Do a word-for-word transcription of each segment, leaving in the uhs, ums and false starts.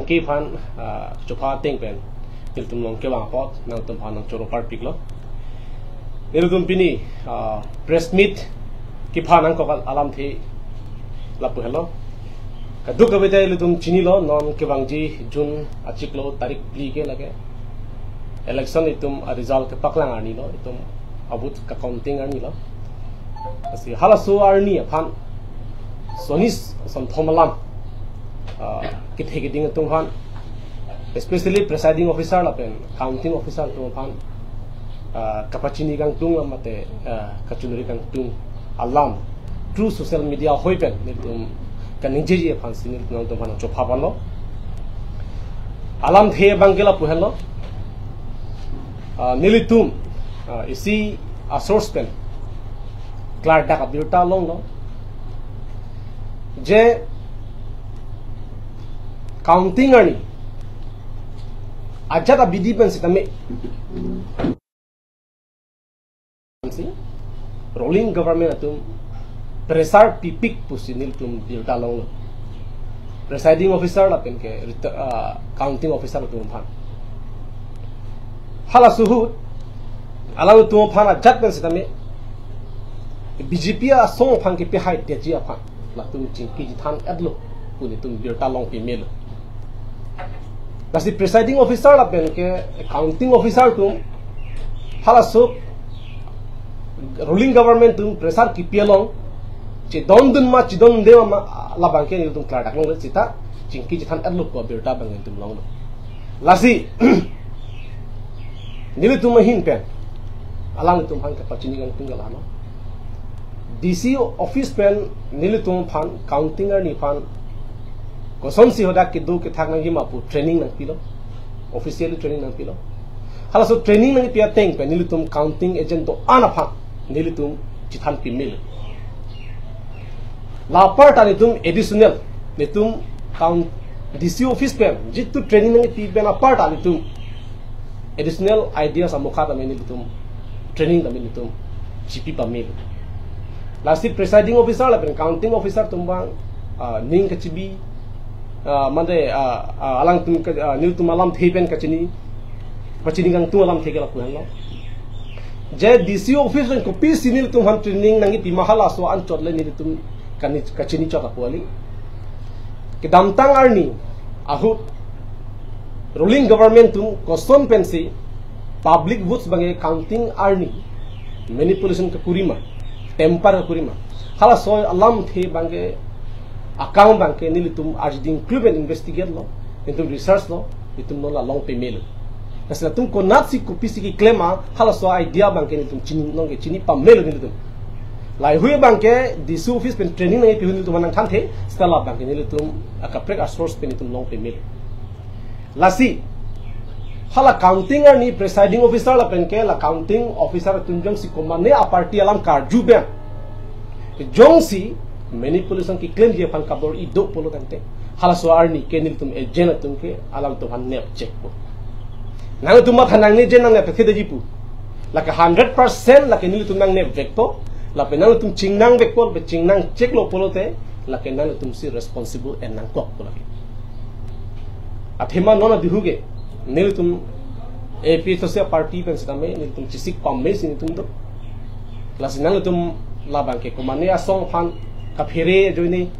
Kephan, ah, chopha ateng pen nelitum along kevang apot nangtum aphan nangchoro parpiklo. Nelitum pini, ah, press meet kephan nangkok alamthe lapu henlo. Kadokave ta ilitum chinilo, non kevangji June achiklo tarik phli ke lake election itum a-result kepaklang arnilo, itum a-vote ka-counting arnilo. Lasi halaso arni aphan sonis sonthom alam, ah, kethe keding atum aphan, especially presiding officer lapen counting officer atum aphan, ah, kapachini kangtung mate, ah, kachiningri kangtung alam through social media ahoi pen nelitum kaningjeji aphansi nelitum nangtum aphan chopha ponlo. Alamthe abang ke lapu henlo. Ah, nelitum, ah, isi a-source pen klardak abirta longlo je counting arni ajat abidi pen sitame si ruling government atum pressure pipik pusi nelitum birta longlo, presiding officer lapen ke reta-, ah, counting officer atum aphan. Halaso ahut alangtum aphan ajat pen sitame B J P asong aphan kepahaidetji aphan latum chingki chethan etlo pu nelitum birta long pamelo. Lasi presiding officer lapen ke counting officer atum halaso ruling government atum pressure kepi along chedondun ma chedonde ma labang ke nelitum klardak longle seta chingki chethan etlo pu abirta abang nelitum longlo. Lasi nelitum ahin pen alangtum aphan kapachini kangtung ke lama D C office pen nelitum aphan counting arni aphan kosonsi hadak kedo kethak nangji ma pu training nangpilo, officially training nangpilo. Halaso training nangpi ateng pen nelitum counting agent do-an aphan nelitum chethan pamelo. La apar ta nelitum additional, nelitum count D C office pen jitu training nangpi pen apar ta nelitum additional ideas amokha tame nelitum training tame nelitum chipi pamelo. Lasi presiding officer lapen counting officer atum abang, ah, ning kachibi, ah, mande, ah, ah, alangtum ke, ah, nelitum alamthe pen kachini, pachini kangtung alamthe ke lapu henlo je D C office pen kopisi nelitum aphan training nangpi ma halaso anchot le nelitum kani-, kachini chot apu kali. Kedamtang arni ahut ruling government atum koson pensi public votes abang ke counting arni manipulation kekuri ma, tamper kekuri ma, halaso alamthe abang ke akam abang ke nelitum arjiding kluben investigate lo, nelitum research lo, nelitum non la long pamelo. Lasi latum konatsi kopisi keklem ma halaso idea abang ke nelitum chini nong ke chini pamelo nelitum. Laheihui abang ke D C office pen training nangpi ahut nelitum nangthanthe, seta labang ke nelitum akaprek a-source pen nelitum long pamelo. Lasi hala counting arni presiding officer lapen ke la counting officer atum jongsi komane a-party alam karju pen jongsi manipulation keklemji aphan kabor-i do pulo tangte, halaso arni ke nelitum agent atum ke alangtum aphan nep chekpo. Nangtum matha nangne je nangnep thektheji pu. Lake hundred percent lake nelitum nangnep vekpo. Lapen nangtum chingnang vekpo, lapen chingnang cheklo pulote lake nangtumsi responsible en nangkokpo lake. Athema non adihu ke nelitum A P H L C party pen sitame nelitum chesik pamesi nelitum do. Lasi nangtum labang ke komane asong aphan kaphere ajoine,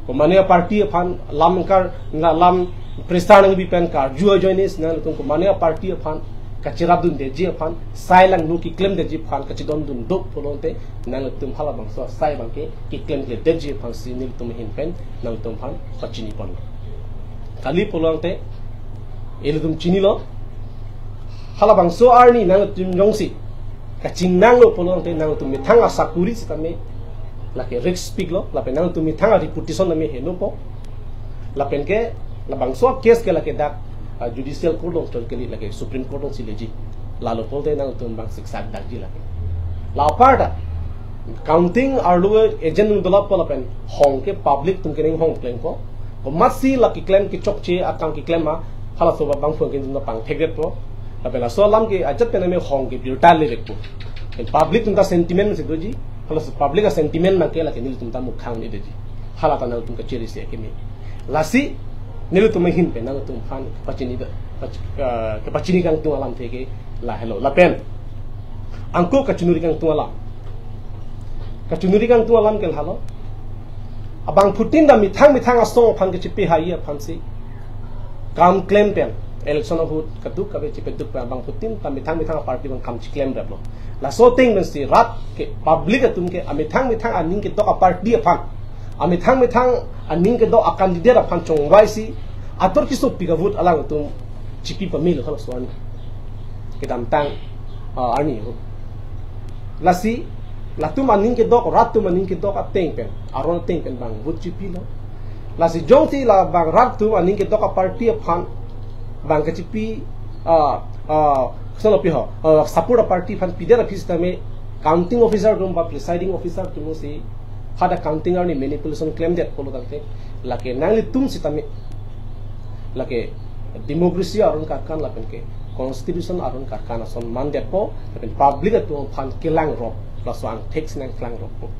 komane party aphan lam kar na lam prestar nangpi pen karju ajoine, nangtum komane party aphan kachirapdundeji aphan, sai langno keklemdeji aphan kachidondun do pulote nangtum halabangso sai abang ke keklemkledeji aphansi nelitum ahin pen nangtum aphan pachini pon. Kali pulote ilitum chinilo, halabangso arni nangtum jongsi kachingnanglo pulote nangtum methang asakuri sitame lake risk piklo, lapen nangtum methang a-reputation tame henopo. Lapen ke labangso case ke lake dak, ah, judicial court along chot kali, lake Supreme Court alongsi leji. Lalo pulote nangtum abang siksa dakji lake. La apar ta counting arlo agent atum dolappo lapen hong ke public atum kening hong plengpo. Komatsi la keklem kechokche akam keklem ma halaso abang phone ke nelitum pangthekdetpo. Lapen laso alam ke ajat pen tame hong ke birta le vekpo. Pen public atum ta sentiment si doji. Halaso public a-sentiment abang ke lake nelitum ta mukhang ni doji. Hala ta nangtum kachere si akeme. Lasi Nelitum ahin pen nangtum aphan pachini da, pach-, ah, pachini kangtung alamthe ke lahelo. Lapen angko kachinuri kangtung alam. Kachinuri kangtung alam ke lahelo. Abangphutin ta methang methang asong aphan kachipehai aphansi kam klem pen election ahut kadokave chipaduk pen abangphutin ta methang methang aparty aphan kam chiklemraplo. Laso ateng pensi rat ke public atum ke amethang methang aning kedok aparty aphan, amethang methang aning kedok acandidate aphan chongvaisi atur kiso pika vote alangtum chipi pamelo halaso arni. Kedamtang, ah, arni ho. Lasi latum aning kedok, rat atum aning kedok ateng pen, aron ateng pen bang vote chipilo. Lasi jongsi la bang rat atum aning kedok aparty aphan bang kachipi, ah, ah, solo piho, ah, support aparty aphan pidet aphi sitame counting officer atum ba presiding officer atumsi hadak counting arni manipulation klemdet pulo tangte, lake nanglitum sitame, lake democracy aron karkan lapen ke constitution aron karkan ason mandetpo, lapen public atum aphan kelangrok, laso angthek si nangklangrokpo.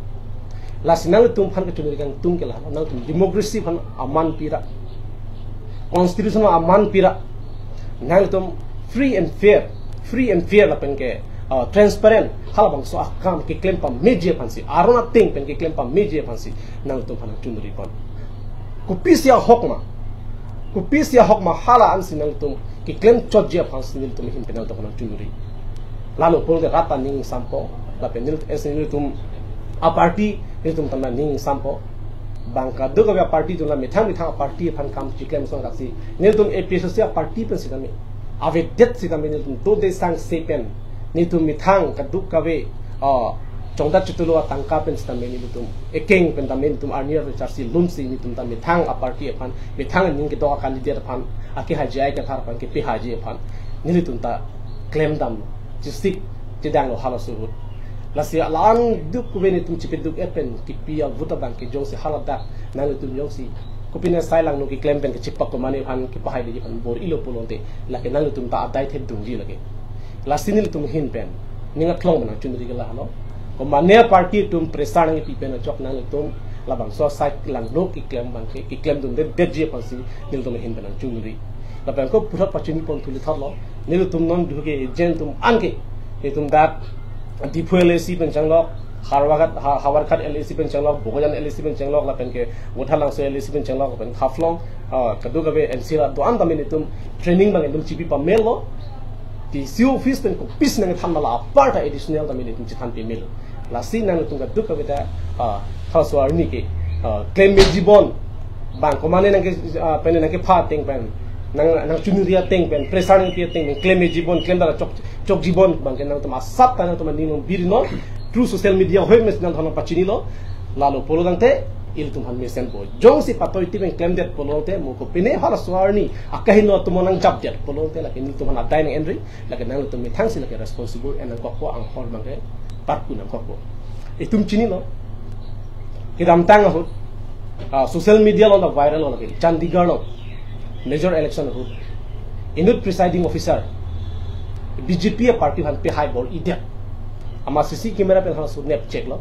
Lasi nangtum aphan kachinuri kangtung ke lahelo, nangtum democracy aphan aman pira, constitution aman pira, nangtum free and fair, free and fair lapen ke, uh, transparent halabangso akam keklem pameji aphansi, aron ateng pen keklem pameji aphansi nangtum aphan chinuri pon. Kopisi ahok ma, kopisi ahok ma hala ansi nangtum keklem chotji aphansi nelitum ahin pen nangtum aphan chinuri. Lalo pulote rat ta ning sampo, lapen nel-, es nelitum aparty nelitum ta ning sampo. Bang kadokave aparty atum la methang methang aparty aphan kam chiklem asonsi nelitum A P H L C aparty pen sitame avedet sitame nelitum dode sangse pen nelitum methang kadokave, ah, chongdat chitulo atangka pen sitame nelitum ekeng pen tame nelitum arni arve charsi lumsi nelitum ta methang aparty aphan, methang aning kedok acandidate aphan, akehai J I Kathar aphan kepehaiji aphan nelitum ta klemdam, chisik chedanglo halaso ahut. Lasi alang duk kuve nelitum chipeduk-et pen kipi a-vote abang ke jongsi haladak nanglitum jongsi kopine sai langno keklem pen kechipak komane aphan kepahaiji aphan bor-ilo pulote, lake nanglitum ta adai thep dungji lake. Lasi nelitum ahin pen ning aklong pen nangchinuri ke lahelo. Komane aparty atum pressure nangkepi pen ajok nangtum labangso asai langno keklem abang ke, keklemdundedetji aphansi nelitum ahin pen nangchinuri. Lapen ko puthot pachini pon thuli thotlo. Nelitum non duhu ke agent atum anke, nelitum dak Diphu L A C pen changlok, Howraghat, Ha-, Howraghat L A C pen changlok, Bokajan L A C pen changlok, lapen ke Vothatlangso L A C pen changlok, lapen Haflong, ah, kadokave N C R do-an tame nelitum training abang nelitum chipi pamelo. D C office pen kopisi nangthan ma la apar ta additional tame nelitum chethan pamelo. Lasi nangtum kadokave ta, ah, halaso arni ke, ah, klem meji bon. Bang komane nangke, ah, pen nangkepha ateng pen, nang, nangchinuri ateng pen, pressure nangpi ateng pen, klem meji bon, klem dara chok, chokji bon, bang ke nangtum asap ta nangtum aning long biri non. Through social media hoi mes nangtum pachinilo. Lalo pulo tangte, ilitum aphan mesenpo. Jongsi patoi ti pen klemdet pulote, mo kopine halaso arni akahingno atum nangjapdet pulote, lake nelitum aphan adai nang-enri, lake nangtum methangsi lake responsible en nangkokpo, anghor abang ke parku nangkokpo. Itum chinilo. Kedamtang ahut, ah, social media along ta viral lo lake, Chandigarh along major election ahut inut presiding officer B J P aparty aphan pehai bor-idet. Amat C C camera pen halaso nep cheklo.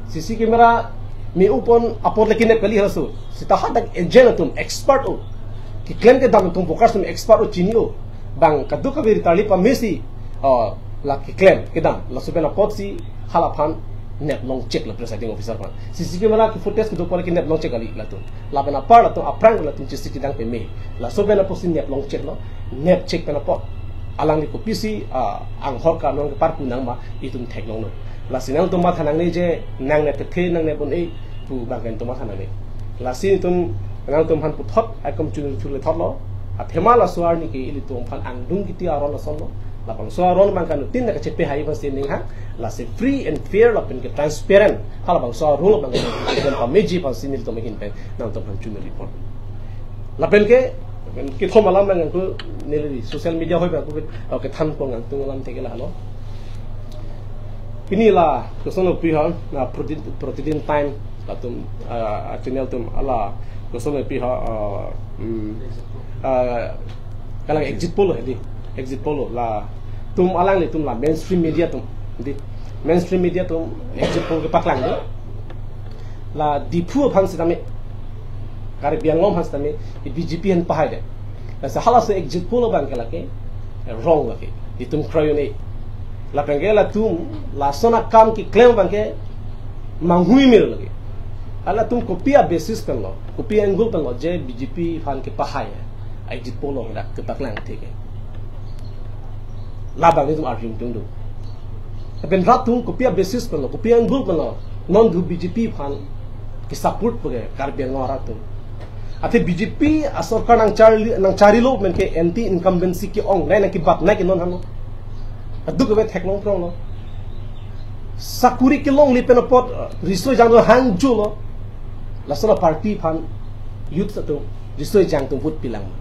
C C camera me-o pon apor le kenep kali halaso. Seta hadak agent atum expert o, keklem kedam atum, voters atum expert o, chini o. Bang kadokave ri tarli pamesi, ah, la keklem kedam, laso pen apotsi hala aphan nep long cheklo presiding officer aphan. C C camera ke footage kedo apor le kenep long chek kali latum. Lapen apar latum aphrang latum chesik chedang pame. Laso pen apotsi nep long cheklo. Nep chek pen apot alangli kopisi, ah, anghor ka non ke parku nang ma itum theklonglo. Lasi nangtum matha nangne je nangnep kethe nangnep un-e pu bang ke nangtum matha nangne. Lasi itum nangtum aphan puthot akom chun chule thotlo. Athema laso arni ke ilitum aphan angdung kiti aron asonlo. Labangso aron abang ke anuttin ta kachepehai aphansi ninghang. Lasi free and fair lapen ke transparent halabangso aron abang ke pameji aphansi nelitum ahin pen nangtum aphan chinuri pon. Lapen ke, kethom alam nangtum neli social media hoi abang ke, okay, than pon nangtum alamthe ke lahelo. Pini la kosonlo pi ha, na Protidin, Protidin Time latum, ah, channel atum ala kosonlo pi ha, ah, hmm, ah, kalang exit poll hedi, exit poll latum alanglitum la mainstream media atum, di mainstream media atum exit poll kepaklang di. La Diphu aphan sitame Karbi Anglong aphan sitame, i B J P aphan pahai det. Lasi halaso exit poll abang ke lake, wrong lake. Itum kroidunde. Lapen ke latum, lason akam keklem abang ke, manghu meme lake. Halatum kopi a basis pen lo, kopi angle pen lo, je B J P aphan kepahai. Exit poll along dak kepaklang theke. Labang itum arjung tungdu. Lapen rat atum kopi a basis pen lo, kopi angle pen lo, non dhu B J P aphan kesupport puke Karbi Anglong arat atum. Athe B J P asorkar nangchari, nangcharilo pen ke anti incumbency ke-ong, nai nangkebat nai ke non hano. Aduk ave theklong prong lo. Sakuri kelongle pen apot, riso ejang do hangjo lo. Lason a party aphan youth atum, riso ejang atum vote pilang ma?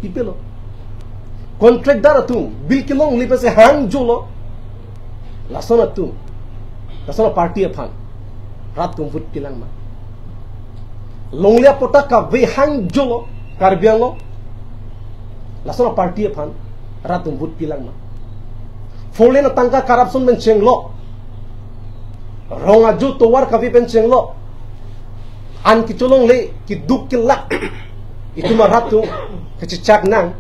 Pipelo. Contractdar atum, bill kelongle pensi hangjo lo. Lason atum, lason a party aphan rat atum vote pilang ma? Longle apatta kave hangjo lo, Karbi Anglong. Lason a party aphan rat atum vote pilang ma? Four lane atangka corruption pen chenglo. Rong ajo tovar kave pen chenglo. An kecholongle, keduk kelak. Itum arat atum kachechak nang.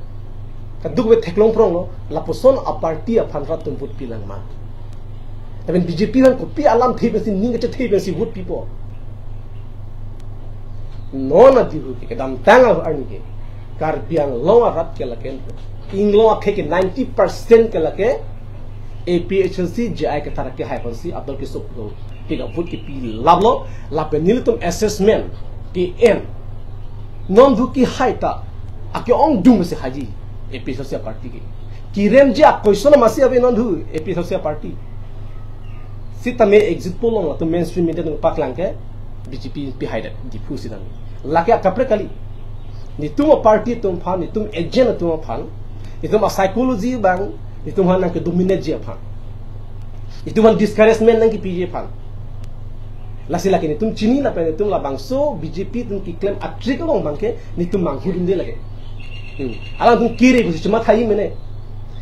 Kaduk ave theklong prong lo. Lapuson a party aphan rat atum vote pilang ma? Lapen B J P aphan kopi alamthe pensi, ning kachethe pensi vote pipo? Non adihu ke, kedamtang arni ke, Karbi Anglong arat ke lake, Inglong akhei ke ninety percent ke lake, A P H L C, J I Kathar kehai aphansi, ador kesoplo, pik a vote kepi laplo, lapen nelitum assessment ke-en. Non dhu kehai ta, ake-ongdung si haiji, A P H L C a party ke. Keremji a question amatsi ave non dhu, A P H L C a party. Sitame exit poll along latum mainstream media atum paklang ke, B J P pahai det, Diphu sitame. Lake akaprek kali. Netum a party atum aphan, netum agent atum aphan, netum a psychology abang, netum aphan nangkedominate ji aphan. Netum aphan discouragement nangkepiji aphan. Lasi lake netum chini lapen netum labangso B J P atum keklem a-trick along abang ke netum manghudunde lake. Hmm. Alangtum kiri pusi chuma thaji mene.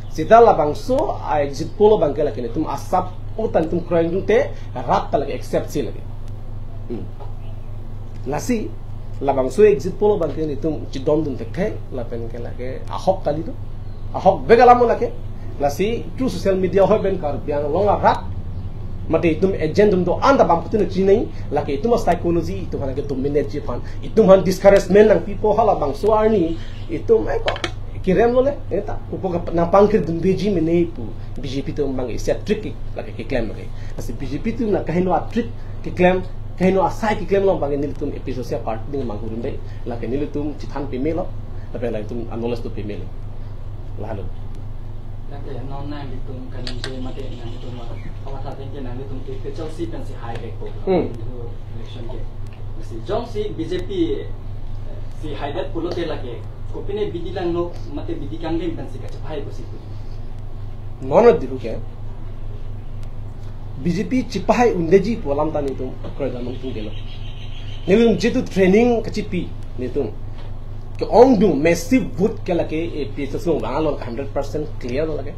Seta labangso a-exit poll abang ke lake netum asap utan netum kroidunde, rat ta lake accept si lake. Hmm. Lasi, labangso exit poll abang ke netum chidondun thekthe, lapen ke lake ahok kali do. Ahok bek alam lake. Lasi, through social media ahoi pen Karbi Anglong arat, mate itum agent atum do-an ta bang putin chinine, lake itum a psychology, itum aphan kedominate ji aphan, itum aphan discouragement nangpipo halabangso arni, itum eko, keremlo le, eta, upo ka nangpangkirdunde ji mene pu, B J P atum abang isi a-trick ke, lake keklem lake. Lasi B J P atum nang kaheno a-trick keklem, kaheno asai keklem along abang nelitum A P H L C a party aning manghudunde, lake nelitum chethan pamelo, lapen nelitum a-knowledge do pamelo. Lahelo. Lake non nanglitum kaningje mate nanglitum awatha ateng ke nanglitum A P H L C pensi haivekpo. Hmm. Election ke. Si jongsi B J P, eh, si haidet pulote lake, kopine bidi langno mate bidi kangdeng pensi kachepahai pusi pu. Non adihu ke, B J P chepahai undeji pu alam ta netum kroidam nangtungdelo. Nelitum jitu training kachipi netum ke-ongdung massive vote ke lake A P H L C along vanglo, hundred percent clear lo lake.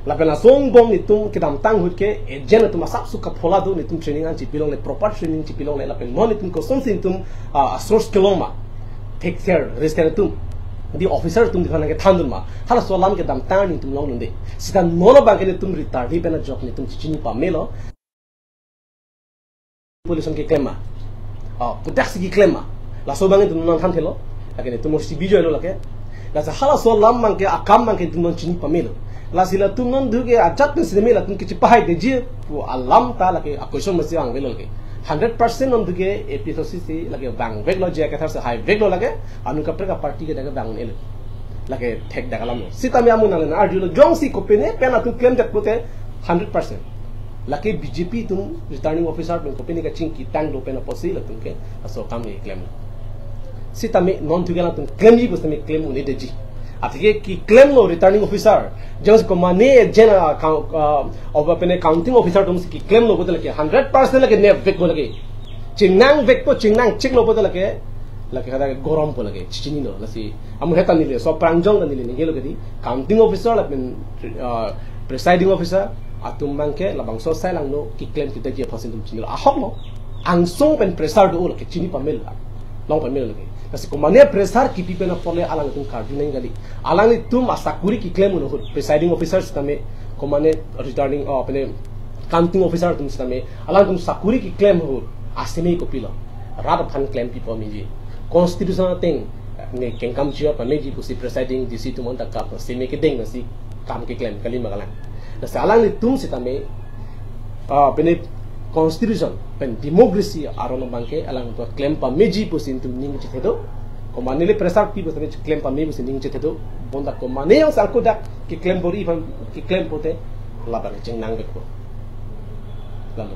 Lapen lason angbong netum kedamtang ahut ke agent atum asapso kaphola do, netum training an chipilongle, proper training chipilongle, lapen non netum kosonsi netum, ah, source kelong ma, thekser, register atum, di officer atum dikhan kethandun ma, halaso alam kedamtang netum longdunde. Seta non abang ke netum retarded pen ajok netum chichini pamelo. Population keklem ma? Ah, kodaksi keklem ma? Laso abang netum nangthanthelo. Lake netum mesti bijoilo lake. Lasi halaso alam abang ke, akam abang ke netum nangchini pamelo. Lasi latum non dhu ke ajat pen sitame latum kechepahai deji pu alam ta lake a-question mesti vangvelo lake. Hundred percent non dhu ke A P H L C si lake vangveklo, J I Kathar si haiveklo lake. Anut kaprek a party ke dak vang-un-elo. Lake thekdak alam lo. Sitame amu nang arjulo, jongsi kopine pen atum klemdet pulote hundred percent. Lake B J P atum returning officer atum kopine kachingki tang do pen apotsi latum ke laso akam keklem. Sitame non thu ke latum klemji pu sitame klem un-edeji. Athe ke keklemlo returning officer. Jongsi komane agent, ah, account, ah, of apene counting officer atumsi keklemlo pulote lake hundred percent lake nepvekpo lake. Chingnangvekpo, chingnangcheklo pulote lake, lake hadak gorompo lake, chichinilo, lasi. Amu heta neli, so prangjong ta neli ningjelo ke di, counting officer lapen, ah, presiding officer atum abang ke labangso asai langno keklem kita ji aphansi netum chinilo. Ahok lo, angsong pen pressure do lake chini pamelo. Long pamelo lagi. Lasi komane pressure kipi pen apot le alangtum karju nang kali. Alanglitum asakuri keklem un ahut, presiding officer sitame, komane returning, oh, pene counting officer atum sitame, alangtum sakuri keklem ahut aseme kopilo? Rat aphan klempi pameji. Constitution ateng ne kengkam chio pameji pusi presiding D C atum anta kap seme kedeng nasi kam keklem kali ma kalang. Lasi alanglitum sitame, ah, pene constitution pen democracy aron abangke alangtum klem pameji pusi itum ning chethedo. Komane le pressure pi pusi klem pame pusi ning chethedo. Bonta komane yang sangkudak keklem bor-i aphan keklem pote labang chengnang vekpo. Lalu